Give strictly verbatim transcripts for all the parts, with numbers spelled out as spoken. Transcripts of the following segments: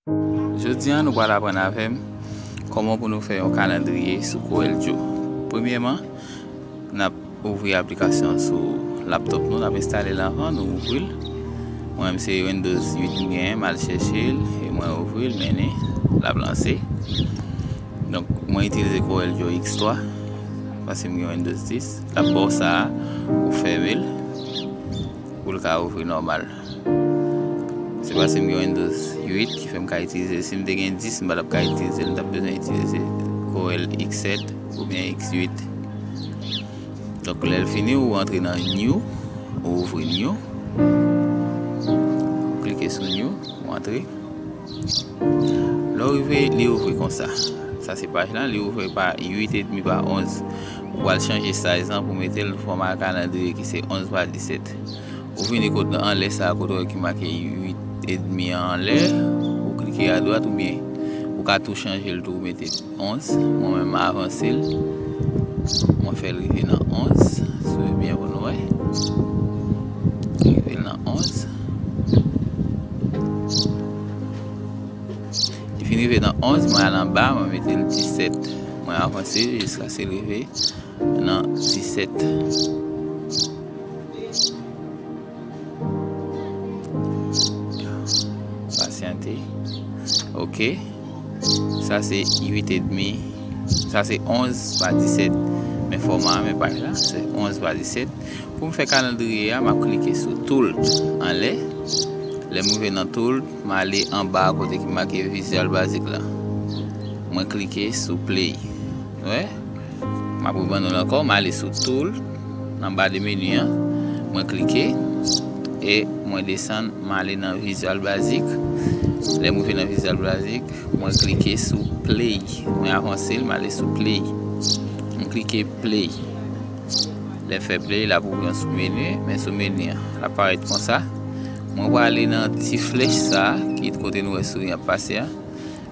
Jodi a, nou pral aprann avè m kòman pou nou fè yon kalandriye sou Corel Draw. Premyèman, n ap ouvri aplikasyon an sou laptop nou, n ap enstale l anvan, nou ouvri l. Mwen menm se Windows uit m genyen, m al chèche l, e mwen ouvri l, mennen, l ap lanse. Donk, mwen itilize Corel Draw X twa, paske m gen Windows dis. L ap ba w sa a, ou fèmen l, pou l ka ouvri nòmal. Se paske m gen Windows uit ki fè m ka itilize l. Si m te gen dis, m pa t ap ka itilize l. M t ap bezwen itilize Corel X sèt oubyen X uit. Donk, lè l fini, ou antre nan New, ou ouvri New. Ou klike sou New, ou antre. Lè w rive, li ouvri konsa. Sa se paj la, li ouvri pa uit edmi pa onz. Ou pral chanje size lan pou mete l nan fòma kalandriye ki se onz pa disèt. Ou vini kot anlè sa a, kote w wè ki make uit edmi an anlè, ou klike adwat oubyen ou ka tou chanje l tou, ou mete onz. Mwen menm, m avanse l. Mwen fè l rive nan onz. Swiv byen pou nou wè. Rive l nan onz. Li fin rive nan onz, mwen al anba, mwen mete l disèt. Mwen avanse jiskaske l rive nan disèt. Pasyante. Ok. Sa se uit edmi. Sa se onz pa disèt. Men fòma a, men paj la, se onz pa disèt. Pou m fè kalandriye a, m ap klike sou Tool anlè. Lè m rive nan Tool, m ale anba kote ki make Visual Basic la. Mwen klike sou Play. Wè? M ap rebann nou l ankò, m ale sou Tool, nan ba de meni an, mwen klike, e mwen desann, m ale nan Visual Basic. Lè m rive nan Visual Basic, mwen klike sou Play. Mwen avanse l, m ale sou Play. M klike Play. Lè fè Play, l ap ouvri yon sou meni, men sou meni an, l ap parèt konsa. Mwen prale nan ti flèch sa a, ki kote nou wè souri ap pase a.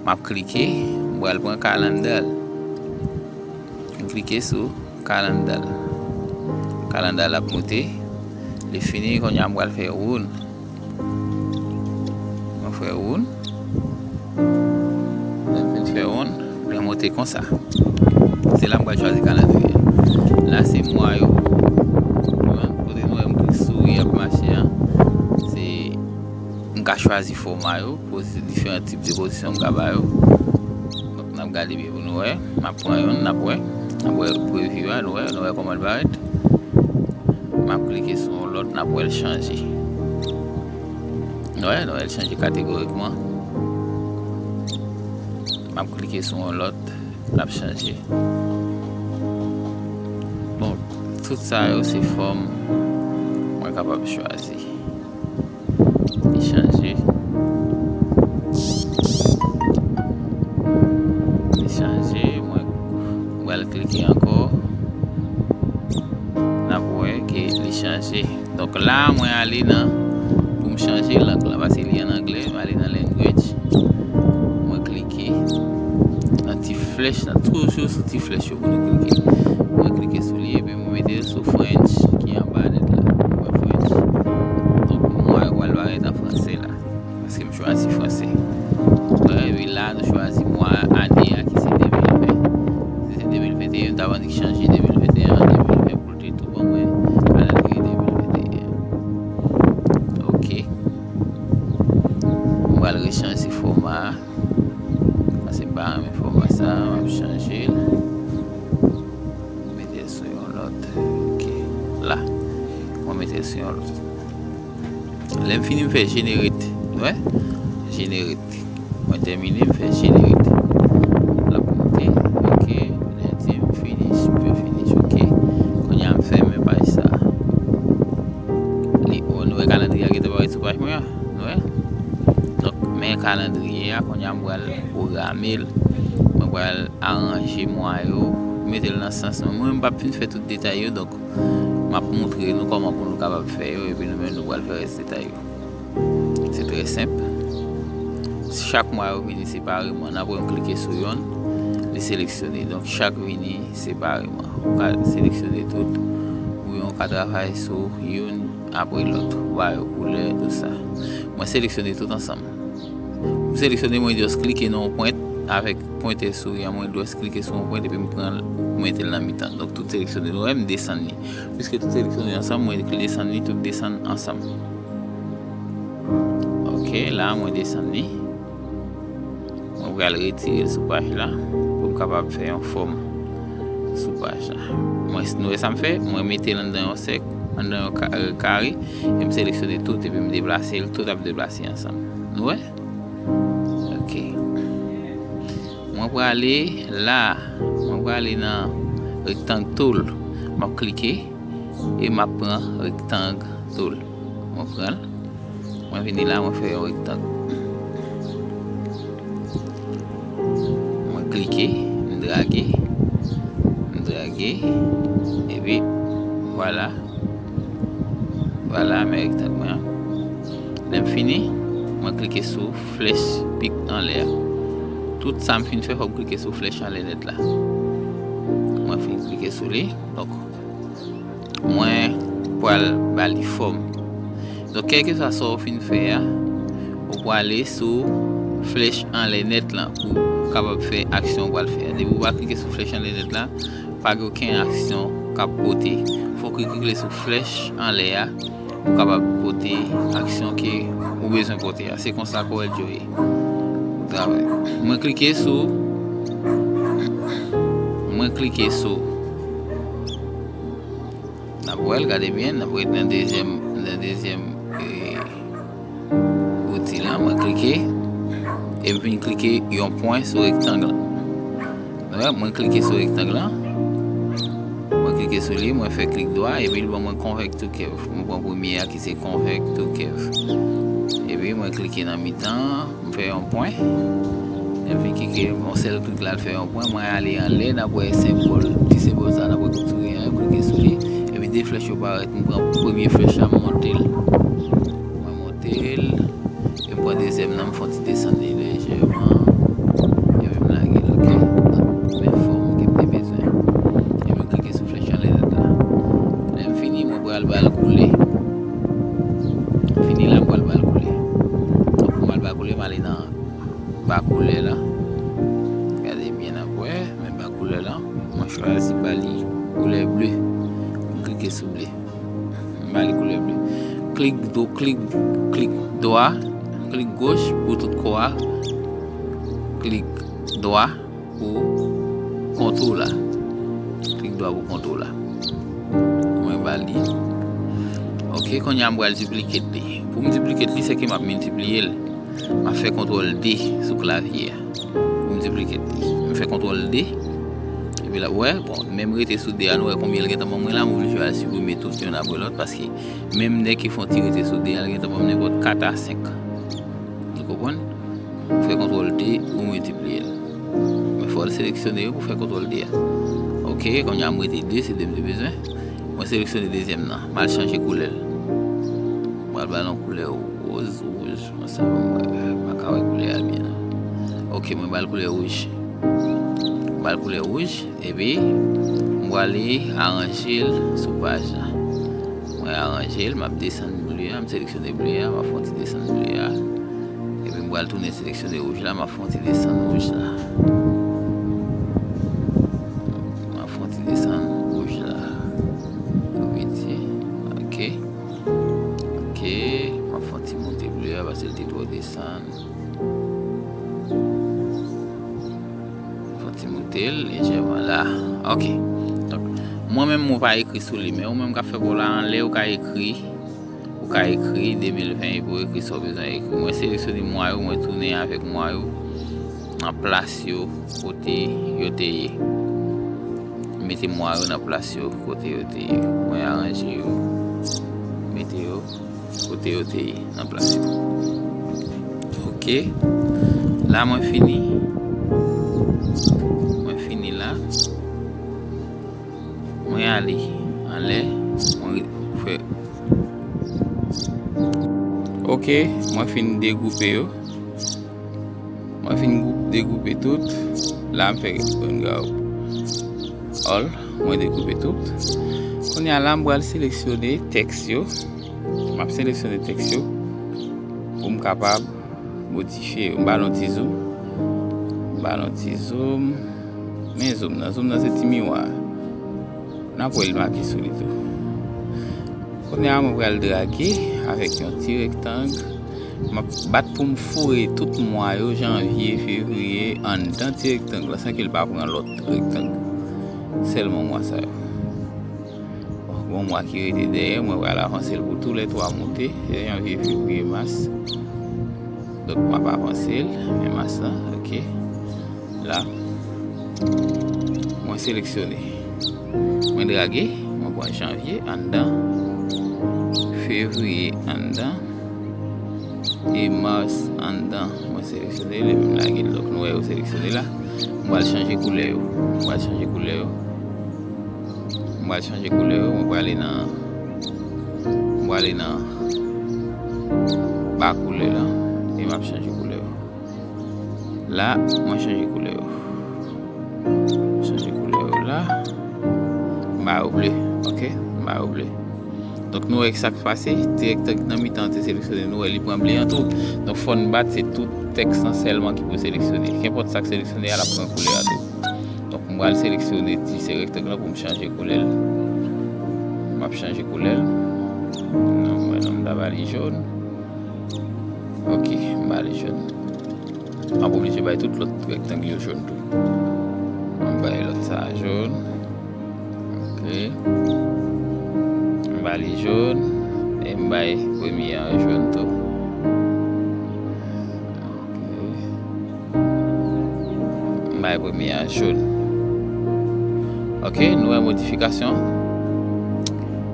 M ap klike, m pral pran Calendar. M klike sou Calendar. Calendar ap moute. Li fini, kounye a m pral fè Round. Mwen fè Round. Lè m fin fè Round, li monte konsa. Se la m pral chwazi kalandriye. La se mwa yo. Kote nou wè m souri ap mache a, se m ka chwazi fòma yo, pozi-, diferan tip de pozisyon m ka ba yo. Donk, n ap gade byen pou nou wè. M ap pran youn, n ap wè. N ap wè preview a, nou wè, nou wè kòman l parèt. M ap klike sou yon lòt, n ap wè l chanje. Nou wè, nou wè l chanje kategorikman. M ap klike sou yon lòt, l ap chanje. Bon, tout sa yo se fòm mwen kapab chwazi. Li chanje. Li chanje. Mwen, mwen pral klike ankò. N ap wè ke li chanje. Donk la, mwen ale nan, pou m chanje lang lan, paske li an anglè, mwen ale nan language. Mwen klike nan ti flèch lan, toujou sou ti flèch yo pou nou klike. Mwen klike sou li, epi mwen mete l sou French ki anba nèt la. Mwen French. Donk, mwa yo pral parèt an franse la, paske m chwazi franse. Epi la, nou chwazi mwa ane a ki se de mil ven. Si se de mil venteyen, m t ap annik chanje de mil venteyen an de mil ven pou l te tou ban mwen kalandriye de mil venteyen. Ok. M pral rechanje fòma a. Paske m pa renmen fòma sa a, m ap chanje l. Mete l sou yon lòt. Ok. La. Mwen mete l sou yon lòt. Lè m fini, m fè generate. Wè? Generate. Mwen tèmine, m fè generate. L ap monte. Ok. Lè di m finish, m fè finish. Ok. Kounye a, m fèmen paj sa a. Li, o, nou wè kalandriye a gentan parèt sou paj mwen an. Nou wè? Donk, men kalandriye a, kounye a, m pral pwograme l. Mwen pral aranje mwa yo, mete l nan sans mwen. Mwen, m p ap fin fè tout detay yo, donk, m ap montre nou kòman pou nou kapab fè yo, epi nou menm nou pral fè rès detay yo. Se trè senp. Chak mwa yo vini separeman. N ap wè m klike sou yonn, li seleksyone. Donk, chak vini separeman. Ou ka seleksyone tout, oubyen ou ka travay sou youn apre lòt. Ou ba yo koulè, tout sa. Mwen seleksyone tout ansanm. M seleksyone, mwen just klike nan yon pwent avèk pwentè souri an, mwen just klike sou yon pwent epi m pran l, m mete l nan mitan. Donk, tout seleksyone, nou wè, m desann li. Piske tout seleksyone ansanm, mwen desann li, tout desann ansanm. Ok, la, mwen desann li. Mwen pral retire l sou paj la pou m kapab fè yon fòm sou paj la. Mwen, nou wè sa m fè? Mwen mete l anndan yon sèk, anndan yon ka-, euh, kare, e m seleksyone tout, epi m deplase l, tout ap deplase ansanm. Nou wè? Ok. Mwen prale la, mwen prale nan rectangle tool, m ap klike, e m ap pran rectangle tool. Mwen pran l. Mwen vini la, mwen fè yon rektang. Mwen klike, m drage, m drage, epi vwala. Vwala, men rektang mwen an. Lè m fini, mwen klike sou flèch pik anlè a. Tout sa m fin fè, fò m klike sou flèch anlè nèt la. Mwen fin klike sou li. Donk, mwen pral ba li fòm. Donk, kèlkeswa sa w fin fè a, ou prale sou flèch anlè nèt lan pou w kapab fè aksyon w pral fè a. Depi w pa klike sou flèch anlè nèt la, pa gen okenn aksyon k ap pote. Fòk ou klike sou flèch anlè a pou w kapab pote aksyon ke ou bezwen pote a. Se konsa Corel Draw ye. Ou travay. Mwen klike sou, mwen klike sou N ap wè l, gade byen, n ap ret nan dezyèm, nan dezyèm, e, outil la. Mwen klike, e m vin klike yon pwen sou rektang lan. Nou wè, mwen klike sou rektang lan. Mwen klike sou li, mwen fè klik dwa, epi l ban mwen convert to curve. Mwen pran premye a ki se convert to curve. Epi mwen klike nan mitan an. M fè yon pwen. Epi klike yon sèl klik la, l fè yon pwen. Mwen ale anlè, n ap wè senbòl, ti senbòl sa, n ap wè kout souri an, m klike sou li. Epi de flèch yo parèt. M pran premye flèch la, m monte l. Mwen monte l. E m pran dezyèm nan, m fè yon ti desann li lejèman. Epi m lage l, ok? Men fòm ke m te bezwen. Epi m klike sou flèch anlè nèt la. Lè m fini, mwen pral ba l koulè. Fini la, m pral ba l koulè. Donk, pou m al ba koulè, m ale nan ba koulè la. Gade byen, n ap wè, men ba koulè la. Mwen chwazi ba li koulè ble. M klike sou ble. M ba li koulè ble. Klik do, klik, klik dwa, klik goch pou tout kò a. Klik dwa pou kontou la. Klik dwa pou kontou la. Mwen ba li. Ok, kounye a m pral duplicate li. Pou m duplicate li, se ke m ap miltipliye l. M ap fè kontwòl D sou klavye a. Pou m duplicate li. M fè kontwòl D. Epi la, wè, bon, menm rete sou D a, nou wè konbyen l gentan ban mwen la, m oblije al siprime tout yonn apre lòt, paske menm nèg ki fè yon ti rete sou D a, l gentan ban m nenpòt kat a senk. Nou konprann? Ou fè kontwòl D, ou miltipliye l. Men fò w seleksyone yo pou fè kontwòl D a. Ok, kounye a m rete de, se de m te bezwen. Mwen seleksyone dezyèm nan. M al chanje koulè l. Mwen al ba l yon koulè woz, wouj. Mwen sa, mwen pa ka wè koulè a byen, non. Ok, mwen ba l koulè wouj. Mwen ba l koulè wouj, epi mwen prale aranje l sou paj la. Mwen aranje l, m ap desann ble a, m seleksyone ble a, m ap fè yon ti desann ble a. Epi m pral tounen seleksyone wouj la, m ap fè yon ti desann wouj la. M ap fè yon ti desann wouj la. Tou piti. Ok. Ok. M ap fè yon ti monte ble a, paske l te twò desann. Fò ti moute l lejèman la. Ok. Donk, mwen menm, mwen pa ekri sou li, men ou menm k ap fè pa w la anlè, ou ka ekri, ou ka ekri de mil ven epi w ekri sa w bezwen ekri. Mwen seleksyone mwa yo, mwen tounen avèk mwa yo nan plas yo kote yo te ye. Mete mwa yo nan plas yo kote yo te ye. Mwen aranje yo, mete yo kote yo te ye nan plas yo. Ok. La mwen fini. Mwen fini la. Mwen ale anlè. Mwen fè. Ok, mwen fin degoupe yo. Mwen fin gwoup, degoupe tout. La, m fè yon grab all. Mwen degoupe tout. Kounye a la, m pral seleksyone tèks yo. M ap seleksyone tèks yo pou m kapab Modifye yo. M ba l yon ti zoom. M ba l yon ti zoom. Men zoom nan. Zoom nan se ti miwa. N ap wè l make sou li tou. Kounye a, mwen pral drage avèk yon ti rektang. M ap bat pou m foure tout mwa yo, janvye, fevriye, anndan ti rektang la, san ke l pa pran lòt rektang. Sèlman mwa sa yo. Bon, gon mwa ki rete dèyè, mwen pral avanse l pou tou lè twa moute. Se janvye, fevriye, mas. Donk, m ap avanse l, men mas lan, ok. La, mwen seleksyone. Mwen drage, mwen pran janvye anndan, fevriye anndan, e mas anndan. Mwen seleksyone l, epi m lage l. Donk, nou wè yo seleksyone la. Mwen pral chanje koulè yo. Mwen pral chanje koulè yo. Mwen pral chanje koulè yo. Mwen prale nan, mwen prale nan ba koulè la. E m ap chanje koulè yo. La, mwen chanje koulè yo. Chanje koulè yo la. M ba yo ble. Ok? M ba yo ble. Donk, nou wè sa k pase. Ti rektang nan mitan an te seleksyone. Nou wè li pran ble an tou. Donk, fò n bat, se tout tèks lan sèlman ki pou seleksyone. Kenpòt sa k seleksyone a, l ap pran koulè a tou. Donk, m pral seleksyone ti se rektang lan pou m chanje koulè l. M ap chanje koulè l. Non, mwen, non, m ta ba li jòn. Ok, m ba li jòn. M ap oblije bay tout lòt rektang yo jòn tou. M bay lòt sa a jòn. Ok. M ba li jòn. E m bay premye a jòn tou. Ok. M bay premye a jòn. Ok, nou wè modifikasyon.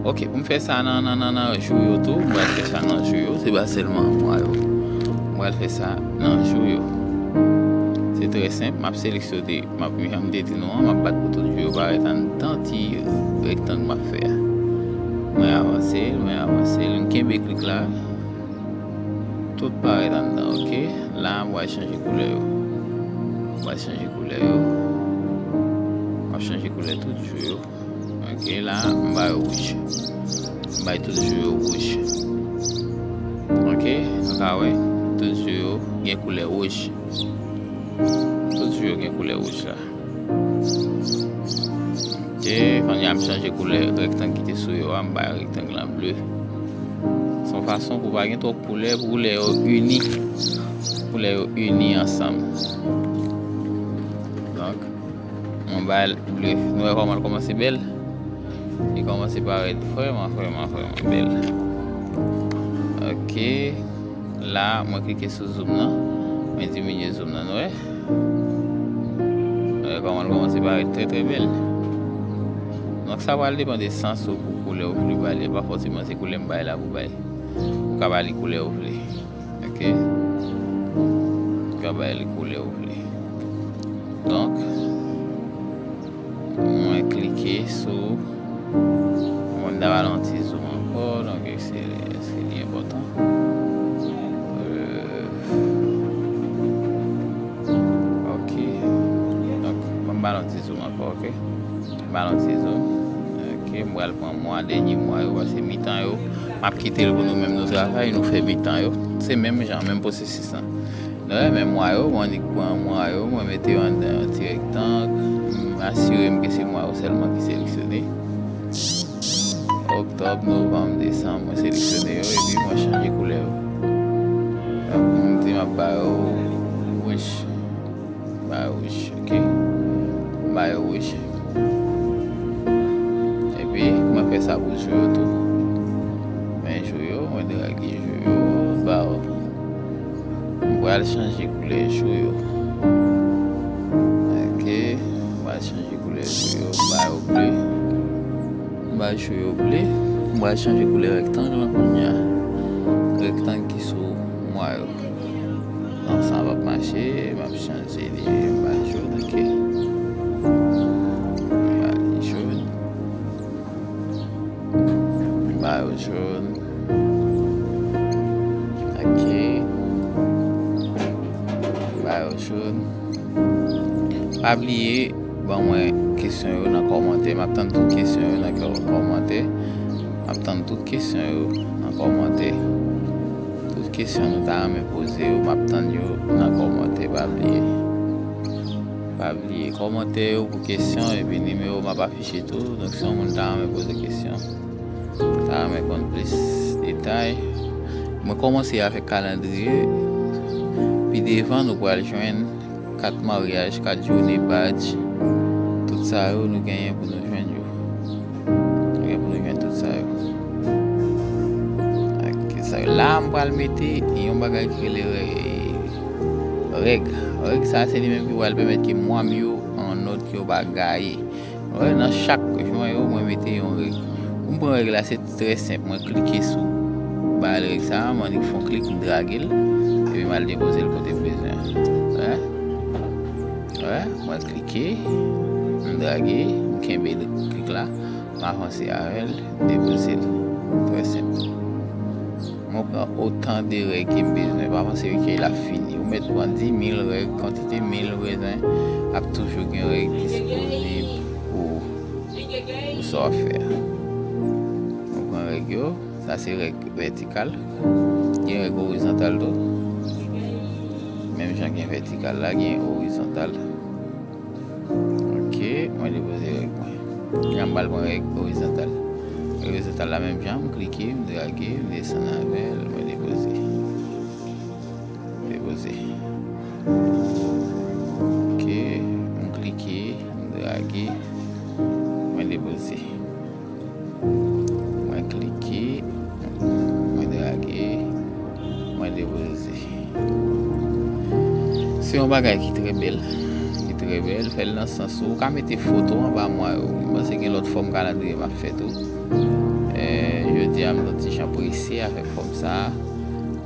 Ok, pou m fè sa nan, nan, nan, nan jou yo tou, m pral fè sa nan jou yo. Se pa sèlman mwa yo. M pral fè sa nan jou yo. Se trè senp. M ap seleksyone, m ap, jan m te di nou an, m ap bat pou tout jou yo parèt anndan ti rektang m ap fè a. Mwen avanse l, mwen avanse l. M kenbe klik la. Tout parèt anndan, ok? La, m pral chanje koulè yo. M pral chanje koulè yo. M ap chanje koulè tout jou yo. Ok, la, m ba yo wouj. M bay tout jou yo wouj. Ok, nou ka wè, tout jou yo gen koulè wouj. Tout jou yo gen koulè wouj la. Ok, kounye a m chanje koulè rektang ki te sou yo a, m bay rektang lan ble. Se yon fason pou pa gen twòp koulè, pou koulè yo ini. Koulè yo ini ansanm. Donk, mwen ba l ble. Nou wè kòman l kòmanse bèl? Li kòmanse parèt vrèman, vrèman, vrèman bèl. Ok. La, mwen klike sou zoom nan. Mwen diminye zoom nan, nou wè? Nou wè kòman l kòmanse parèt trè, trè bèl. Donk, sa pral depann de sans ou pou koulè ou vle ba li. Pa fòseman se koulè m bay la pou bay. Ou ka ba li koulè ou vle. Ok? Ou ka ba li koulè ou vle. Donk, mwen klike sou, mwen ta ba l yon ti zoom ankò, donk, èske, èske li enpòtan? Euh, ok. Donk, mwen ba l yon ti zoom ankò, ok? M ba l yon ti zoom. Ok, m pral pran mwa, dènye mwa yo, paske mitan yo, m ap kite l pou nou menm nou travay, nou fè mitan yo. Se menm jan, menm pwosesis lan. Nou wè, men mwa yo, mwen annik pran mwa yo, mwen mete yo anndan yon ti rektang, m asire m ke se mwa yo sèlman ki seleksyone. Oktòb, novanm, desanm, mwen seleksyone yo, epi mwen chanje koulè yo. Donk, m di m ap ba yo wouj. Ba yo wouj, ok? Ba yo wouj. Epi, mwen fè sa pou jou yo tou. Men jou yo, mwen drage jou yo, ba yo. M pral chanje koulè jou yo. Ok, m pral chanje koulè jou yo, m ba yo ble. M ba jou yo ble. M pral chanje koulè rektang lan kounye a. Rektang ki sou mwa yo. Non, sa p ap mache, m ap chanje li, m ba l jòn, ok. M ba li jòn. M ba yo jòn. Ok. M ba yo jòn. Pa bliye, ban mwen kesyon yo nan kòmantè. M ap tann tout kesyon yo nan kè-, kòmantè. M ap tann tout kesyon yo nan kòmantè. Tout Kesyon nou ta renmen poze yo, m ap tann yo nan kòmantè, pa bliye. Pa bliye, kòmantè yo pou kesyon, epi nimewo m ap afiche tou. Donk, si yon moun ta renmen poze kesyon, ta renmen konn plis detay, mwen kòmanse avèk kalandriye. Pi devan, nou pral jwenn kat maryaj, kat joune, badj, tout sa yo nou genyen pou nou jwenn yo. Nou gen pou nou jwenn tout sa yo. Ak sa yo. La, m pral mete yon bagay ki rele rè-, règ. Règ sa, se li menm ki pral pèmèt ke mwa m yo annòd, ke yo pa gaye. Wè, nan chak jwen yo, mwen mete yon règ. Pou m pran règ la, se trè senp. Mwen klike sou bagay règ sa, m annik fè yon klik, m drage l, epi m al depoze l kote m bezwen an. Wè? Wè, mwen klike, m drage, m kenbe klik la, m avanse avè l, depoze l. Trè senp. Mwen pran otan de règ ke m bezwen. Pa panse ke l ap fini. Ou mèt pran dis mil règ, kantite mil ou bezwen, ap toujou gen règ disponib pou, pou sa w ap fè a. Mwen pran règ yo. Sa se règ vètikal. Gen règ orizontal tou. Menm jan gen vètikal la, gen orizontal. Ok, mwen depoze règ mwen. Kounye a m pral pran règ orizontal. Règ orizontal la menm jan, m klike, m drage, m desann avè l, mwen depoze. Depoze. Ok, m klike, m drage, mwen depoze. Mwen klike, mwen drage, mwen depoze. Se yon bagay ki trè bèl, ki trè bèl. Fè l nan sans ou ka mete foto anba mwa yo. Mwen panse gen lòt fòm kalandriye m ap fè tou. Eh, jodi a, m t yon ti jan prese avèk fòm sa a.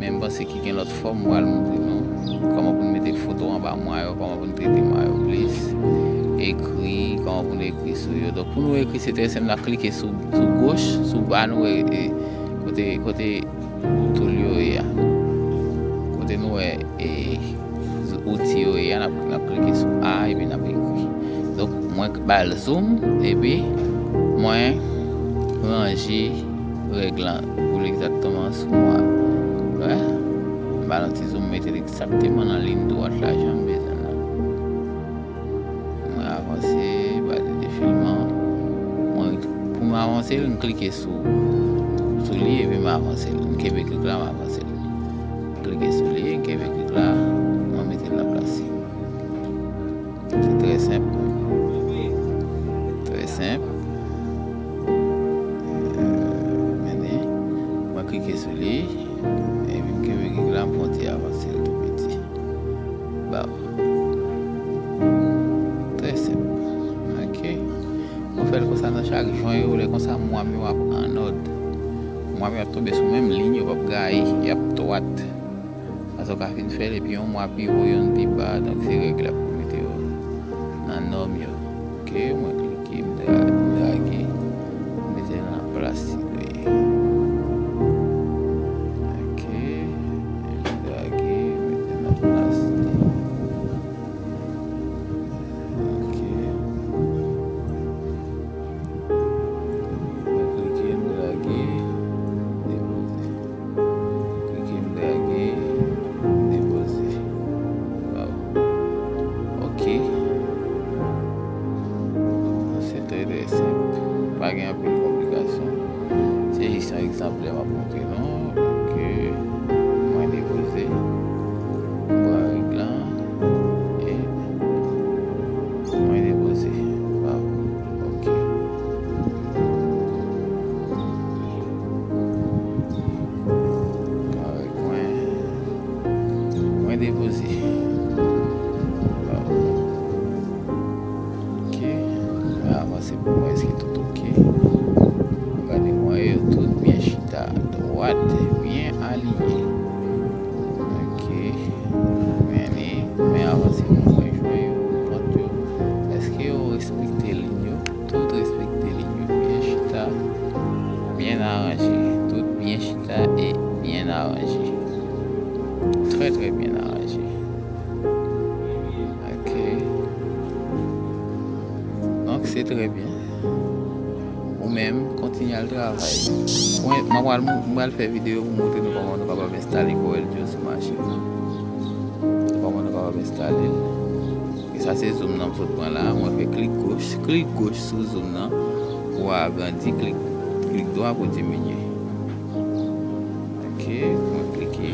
Men m panse ki gen lòt fòm m pral montre nou. Kòman pou n mete foto anba mwa yo, kòman pou n trete mwa yo plis. Ekri, kòman pou n ekri sou yo. Donk, pou nou ekri, se trè senp, n ap klike sou, sou goch, sou ba nou, e, e, kote, kote toul yo ye a. Kote nou wè, e, outi yo ye a, n ap, n ap klike sou A, epi n ap ekri. Donk, mwen k-, ba l zoom, epi mwen ranje règ lan pou l egzakteman sou mwa. Wè? M ba l yon ti zoom, mete l egzakteman nan liy dwat la, jan m bezwen l la. Mwen avanse, ba li defilman. Mwen, pou m avanse l, m klike sou, sou li, epi m avanse l. M kenbe klik la, m avanse l. M klike sou li, m kenbe klik la, mwen mete l nan plas li. Se trè senp. Trè senp. Euh, mennen. Mwen klike sou li. Epi m kenbe klik la, m fè yon ti avanse l tou piti. Bon. Trè senp. Ok. Mwen fè l konsa nan chak jwen yo, lè konsa mwa m yo ap annòd. Mwa m yo ap tonbe sou menm liy, yo p ap gaye, y ap dwat. Konsa w ka fin fè l, epi yon mwa pi wo, youn pi ba, donk se règ la pou mete yo nan nòm yo. Ok, mwen klike, m dra-, drage, m mete l nan plas li dwe ye. Ok, m drage, m mete l nan plas li. Ok. Mwen klike, m drage, depoze. Klike, m drage, depoze. Waw. Ok. Se trè, trè senp. Pa gen anpil konplikasyon. Se jis yon egzanplè m ap montre nou. Ok. Mwen depoze. Mwen pran règ lan. E mwen depoze. Waw. Ok. Kare mwen. Mwen depoze. Waw. Ok. Mwen avanse pou mwen èske tout ok. Gade mwen yo tout byen chita, dwat, byen aliyen. Ok. Men li, men avanse pou mwen jwe yo, vant yo. Èske yo respekte liy yo? Tout respekte liy yo. Byen chita, byen aranje. Tout byen chita e byen aranje. Trè, trè byen aranje. Ok. Donk, se trè byen. Ou Menm, kontinye al travay. Mwen, mwen pral, mwen pral fè videyo pou montre nou kòman nou kapab enstale Corel Draw sou machin nan. Kòman nou kapab enstale l. E sa se zoom nan m sot pran la. Mwen fè klik goch, klik goch sou zoom nan pou agrandi, klik, klik dwat pou diminye. Ok, mwen klike.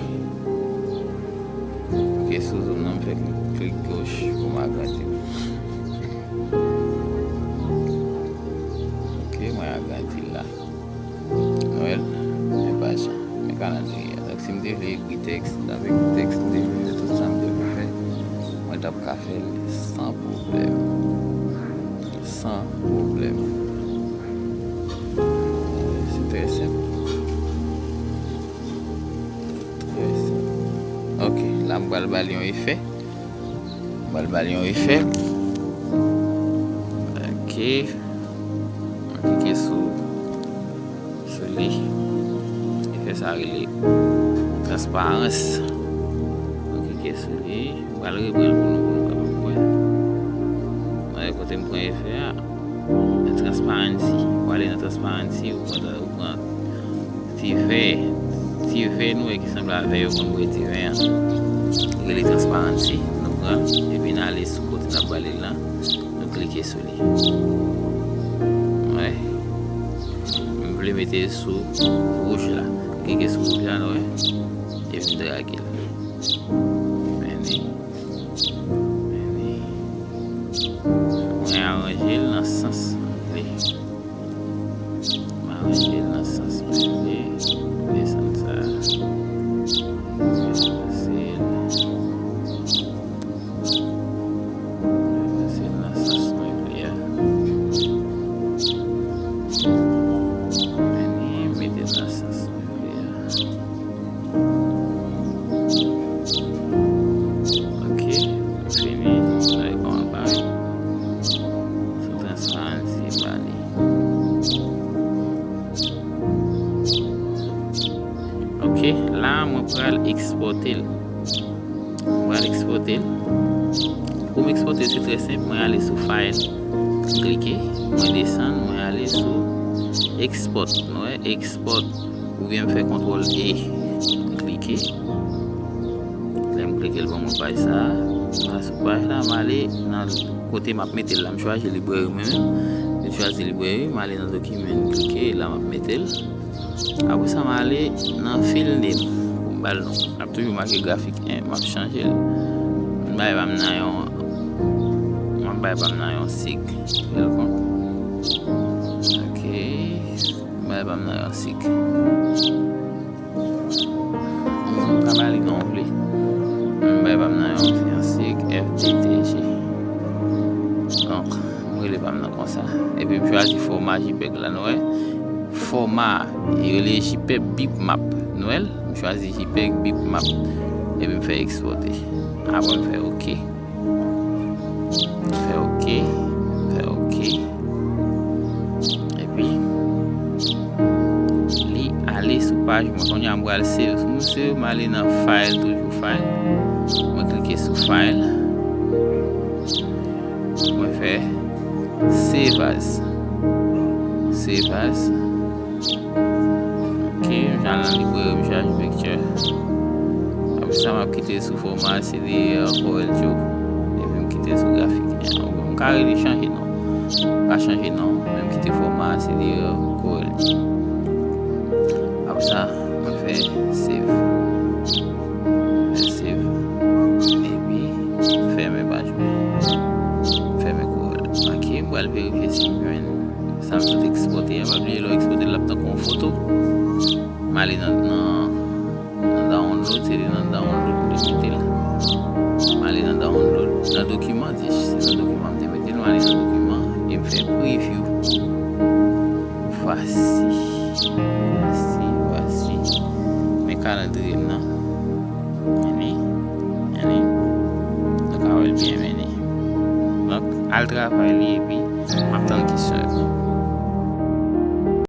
Ok, sou zoom nan, m fè klik, klik goch pou m agrandi. Ok, mwen agrandi l la. Nou wè l, men pa jan, men kalandriye a. Donk, si m te vle ekri tèks, m t ap ekri tèks, m te vle fè tout sa m te vle fè, mwen t ap ka fè l san pwoblèm. San pwoblèm. Se trè senp. Trè senp. Ok, la m pral ba l yon efè. M pral ba l yon efè. Ok. Mwen klike sou, sou li. Efè sa rele transparans. Mwen klike sou li. M pral reprann l pou nou, pou nou kapab wè. Mwen kote m pran efè a. Nan transparency. Ou ale nan transparency, ou pran, ou pran ti vè, ti vè nou wè ki sanble a vè yo konn bwè diven an. Rele transparency. Nou pran l, epi n ale sou kote n ap prale l lan, nou klike sou li. Wè. M vle mete l sou wouj la. Klike sou wouj la, nou wè. Epi m drage l. Men li. Men li. Mwen aranje l nan sans mwen vle. Mwen aranje l nan sans mwen vle. Desann sa. Mwen pase l. Mwen pase l nan sans mwen vle a. Men li, mete l nan sans mwen vle a. Ok, fini. Gade kòman l parèt. Sou transparency, ba li. Ok, la mwen pral ekspòte l. Mwen pral ekspòte l. Pou m ekspòte l, se trè senp. Mwen ale sou file, klike, mwen desann, mwen ale sou export. Nou wè, export. Oubyen m fè kontwòl E. M klike. Lè m klike l ban mwen paj sa a. M al sou paj la, m ale nan kote m ap mete l la. M chwazi library mwen menm. M chwazi library, m ale nan dokiman, m klike, e la m ap mete l. Apre sa, m ale nan file name pou m ba l non. L ap toujou make grafik en, m ap chanje l. M bay pa m nan yon, m ap bay pa m nan yon sig. Welcome. Ok. M bay pa m nan yon sig. M ka ba li non w vle. M bay pa m nan yon, yon sig F D T G. Donk, m rele pa m nan konsa. Epi m chwazi fòma JPEG la, nou wè. Fòma, yo rele JPEG bitmap. Nou wè l? M chwazi JPEG bitmap. Epi m fè ekspòte. Apre m fè ok. Fè ok, fè ok. Epi, li ale sou paj mwen. Kounye a m pral save. Sou m save, m ale nan file, toujou file. Mwen klike sou file. Mwen fè save as. Save as. Ok, m al nan library, m chache picture. Apre sa, m ap kite sou fòma C D R Corel Draw. Epi m kite sou grafik. M ka rele chanje non. M ka chanje non, men m kite fòma C D R Corel. Apre sa, mwen fè save. Fè save. Epi, fèmen paj mwen. Fèmen Corel. Ok, m pral verifye si m jwenn sa m sot ekspòte a. Pa bliye lè w ekspòte l, l ap tankou yon foto. M ale nan, nan, nan download, se te nan download m te mete l. M ale nan download, nan dokiman, di se nan dokiman m te mete l, m ale nan dokiman, e m fè preview. Vwasi, vwasi, vwasi. Men kalandriye m nan. Men li, men li. Nou ka wè l byen, men li. Donk, al travay li epi m ap tann kesyon yo.